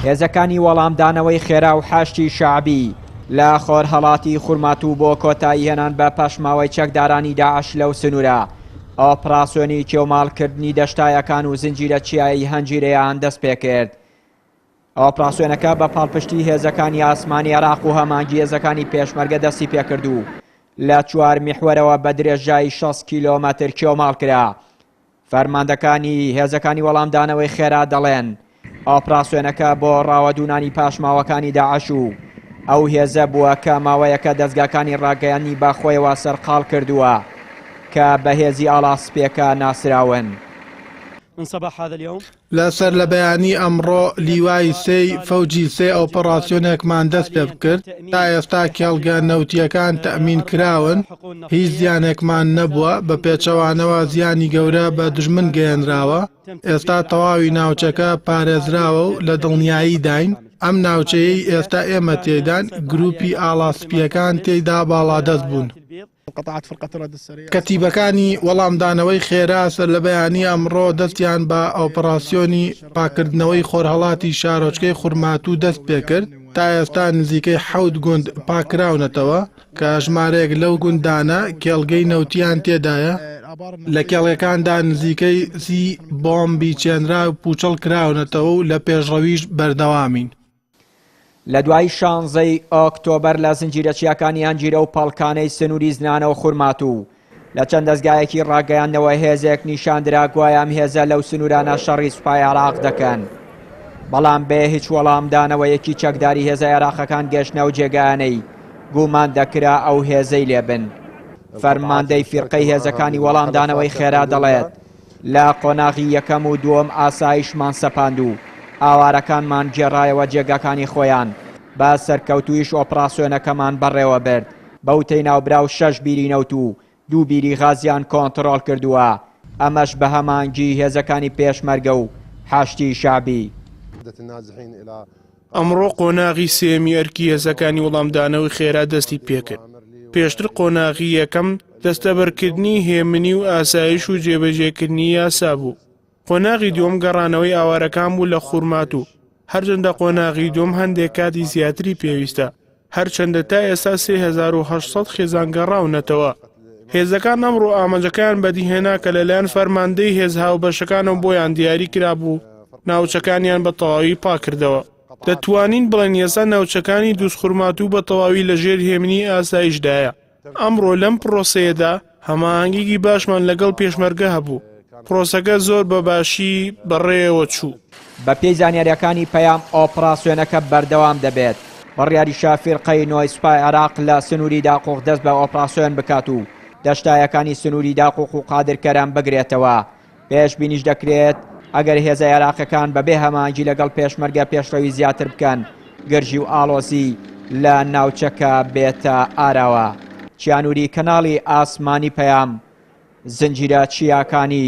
هێزەکانی وەڵامدانەوەی خێرا و حەشدی شەعبی لە خۆرهەڵاتی خورماتوو بۆ کۆتاییهێنان بە پاشماوەی چەکدارانی داعش لەو سنوورە، ئۆپراسیۆنی کێوماڵکردنی دەشتایەکان و زنجیرە چیای هەنجیرەیان دەستپێکرد. ئۆپراسیۆنەکە بە پاڵپشتی هێزەکانی ئاسمانی عێراق و هەماهەنگی هێزەکانی پێشمەرگە دەستی پێکرد و لە چوار میحوەرەوە بە درێژایی 60 کیلۆمەتر کێوماڵ کرا. فەرماندەکانی هێزەکانی وەڵامدانەوەی خێرا دەڵێن، ئۆپراسیۆنەکە بۆ ڕاوەدوونانی پاشماوەکانی داعش و ئەو هێزە بووە کە ماوەیەکە دەزگاکانی ڕاگەیاندنی بە خۆیەوە سەرقاڵ کردووە کە بە هێزی ئاڵا سپییەکە ناسراون. لە سەرلەبەیانی ئەمڕۆ لیوای سێی فەوجی سێ ئۆپەڕاسیۆنێکمان دەست پێکرد، تا ئێستا کێڵگە نەوتییەکان تەئمین کراون، هیچ زیانێکمان نەبووە، بە پێچەوانەوە زیانی گەورە بە دوژمن گەیەنراوە، ئێستا تەواوی ناوچەکە پارێزراوە و لە دڵنیاییداین، ئەم ناوچەیەی ئێستا ئێمە تێیدان گروپی ئاڵا سپییەکان تێیدا باڵادەست بوون. کەتیبەکانی وەڵامدانەوەی خێرا سەرلەبەیانی ئەمڕۆ دەستیان بە ئۆپەراسیۆنی پاککردنەوەی خۆرهەڵاتی شارۆچکەی خورماتوو دەستپێکرد، تا ئێستا نزیکەی حەوت گوند پاککراونەتەوە کە ژمارەیەک لەو گوندانە کێڵگەی نەوتیان تێدایە، لە کێڵگەکاندا نزیکەی 30 بۆمبی چێنراو پوچەڵکراونەتەوە و لە پێشڕەویش بەردەوامین. لە دوای شانزەی ئۆکتۆبەر لە زنجیرە چیاکانی هەنجیرە و پەڵکانەی سنووری زنانە و خورماتوو لە چەند دەزگایەکی ڕاگەیاندنەوە هێزێک نیشاندرا گوایە ئەم هێزە لەو سنوورانە شەڕی سوپای عێراق دەکەن بەڵام بێ هیچ وەڵامدانەوەیەکی چەکداری هێزە عێراقەکان گەشتنە ئەو جێگایانەی گومان دەکرا ئەو هێزەی لێبن. فەرماندەی فیرقەی هێزەکانی وەڵامدانەوەی خێرا دەڵێت لە قۆناغی یەکەم و دووەم ئاسایشمان سەپاند و ئاوارەکانمان گێڕایەوە جێگاکانی خۆیان، بە سەرکەوتوویش ئۆپراسیۆنەکەمان بەڕێوەبرد، بە وتەی ناوبراو شەش بیری نەوت و دوو بیری غازیان کۆنتڕۆڵ کردووە، ئەمەش بە هەماهەنگیی هێزەکانی پێشمەرگە و حەشدی شەعبی. ئەمڕۆ قۆناغی سێیەمی ئەرکی هێزەکانی وەڵامدانەوەی خێرا دەستی پێکرد. پێشتر قۆناغی یەکەم دەستەبەرکردنی هێمنی و ئاسایش و جێبەجێکردنی یاسا بوو. قۆناغی دووەم گەڕانەوەی ئاوارەکان بوو لە خورماتوو. هەرچەندە قۆناغی دووەم هەندێک کاتی زیاتری پێویستە، هەرچەندە تا ئێستا 3800 خێزان گەڕاونەتەوە. هێزەکان ئەمڕۆ ئامانجەکەیان بەدیهێنا کە لەلایەن فەرماندەی هێز هاوبەشەکانەوە بۆیان دیاری کرابوو، ناوچەکانیان بە تەواوی پاکردەوە. دەتوانین بڵێین ئێستا ناوچەکانی دووزخورماتوو بە تەواوی لەژێر هێمنی ئاسایشدایە. ئەمڕۆ لەم پرۆسەیەدا هەماهەنگیی باشمان لەگەڵ پێشمەرگە هەبوو، پرۆسەکە زۆر بە باشی بەڕێوە چوو. بەپێی زانیارییەکانی پەیام ئۆپراسیۆنەکە بەردەوام دەبێت، بڕیاریشە فیرقەی نۆی سوپای عێراق لە سنووری داقوق دەست بە ئۆپراسیۆن بکات و دەشتایەکانی سنووری داقوق و قادرکەرەم بگرێتەوە. پێشبینیش دەکرێت ئەگەر هێزە عێراقیەکان بەبێ هەماهەنگی لەگەڵ پێشمەرگە پێشڕەوی زیاتر بکەن، گرژی و ئاڵۆزی لە ناوچەکە بێتە ئاراوە. چیانوری کەناڵی ئاسمانی پەیام، زنجیرە چیاکانی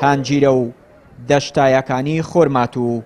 هەنجیرە و دەشتایەکانی خورماتوو.